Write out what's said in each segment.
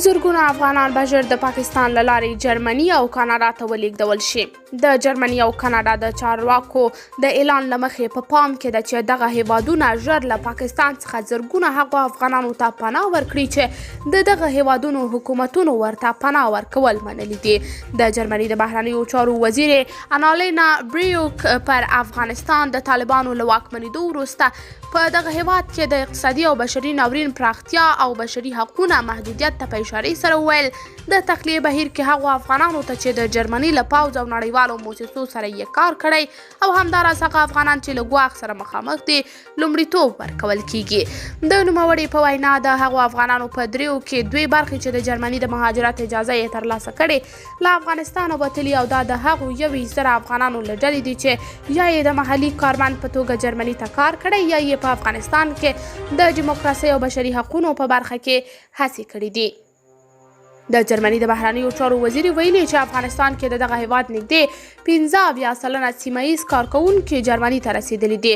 زرګونه افغانان به ژر د پاکستان له لارې جرمني او کاناډا ته ولېږدول شي. د جرمني او کاناډا د چارواکو د اعلان له مخې په پام کې ده چې دغه هېوادونه ژر له پاکستان څخه زرګونه هغو افغانانو ته پناه ورکړي چې د دغه هېوادونو حکومتونو ورته پناه ورکول منلي دي. د جرمني د بهرنیو چارو وزیرې انالینا بریوک پر افغانستان د طالبانو له واکمنېدو وروسته په دغه هېواد کې د اقتصادي او بشري ناورین پراختیا او بشري حقونه محدودیت ته په اشارې سره وویل، د تخلیې بهیر کې هغو افغانانو ته چې د جرمني له پوځ او نړیوالو موسسو سره یې کار کړی او همداراز هغه افغانان چې له ګواښ سره مخامخ دي، لومړیتوب ورکول کیږي. د نوموړي په وینا، د هغو افغانانو په دریو کې دوې برخې چې د جرمني د مهاجرت اجازه یې ترلاسه کړې، له افغانستانه وتلي او دا د هغو 21,000 افغانانو له ډلې دي چې یا یې د محلي کارمند په توګه جرمني ته کار کړی یا یې په افغانستان کې د دیموکراسۍ او بشري حقونو په برخه کې هڅې کړې دي. د جرمني د بهرنیو چارو وزیر ویلي چې افغانستان کې د دغه هیواد نږدې 75% سیمه ییز کارکوونکي جرمني ته رسېدلي دي.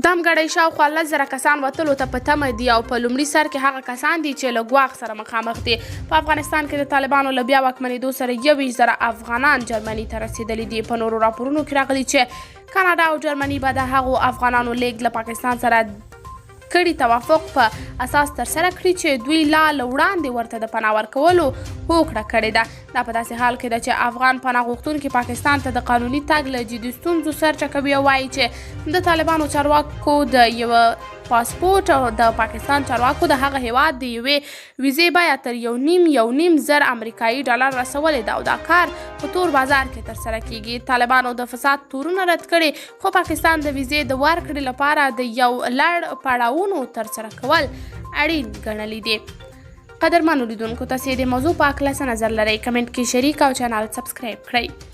دمګړۍ شاوخوا 10,000 کسان وتلو ته په تمه دي او په لومړي سر کې هغه کسان دي چې له ګواښ سره مخامخ دي. په افغانستان کې د طالبانو له بیا واکمنېدو سره 21,000 افغانان جرمني ته رسېدلي دي. په نورو راپورونو کې راغلي چې کاناډا او جرمني به د هغو افغانانو لېږد له پاکستان سره کړي توافق په اساس ترسره کړي چې دوی لا له وړاندې ورته د پناه ورکولو هوکړه کړې ده. دا په داسې حال کې ده چې افغان پناه غوښتونکي پاکستان ته د قانوني تګ له جدي ستونزو سر ټکوي او وایي چې د طالبانو چارواکو د یوه پاسپورټ او د پاکستان چارواکو د هغه هیواد د یوې ویزې بیه تر 1.5 1.5 زر امریکایي ډالر رسولې ده او دا کار په تور بازار کې ترسره کیږي. طالبانو د فساد تورونه رد کړي، خو پاکستان د ویزې د ورکړې لپاره د یو لړ پړاوونو ترسره کول اړین ګڼلي دي. قدرمنو لیدونکو، تاسو د موضوع په اړه څه نظر لرئ؟ کمنټ کې شریک او چینل سبسکرایب کړئ.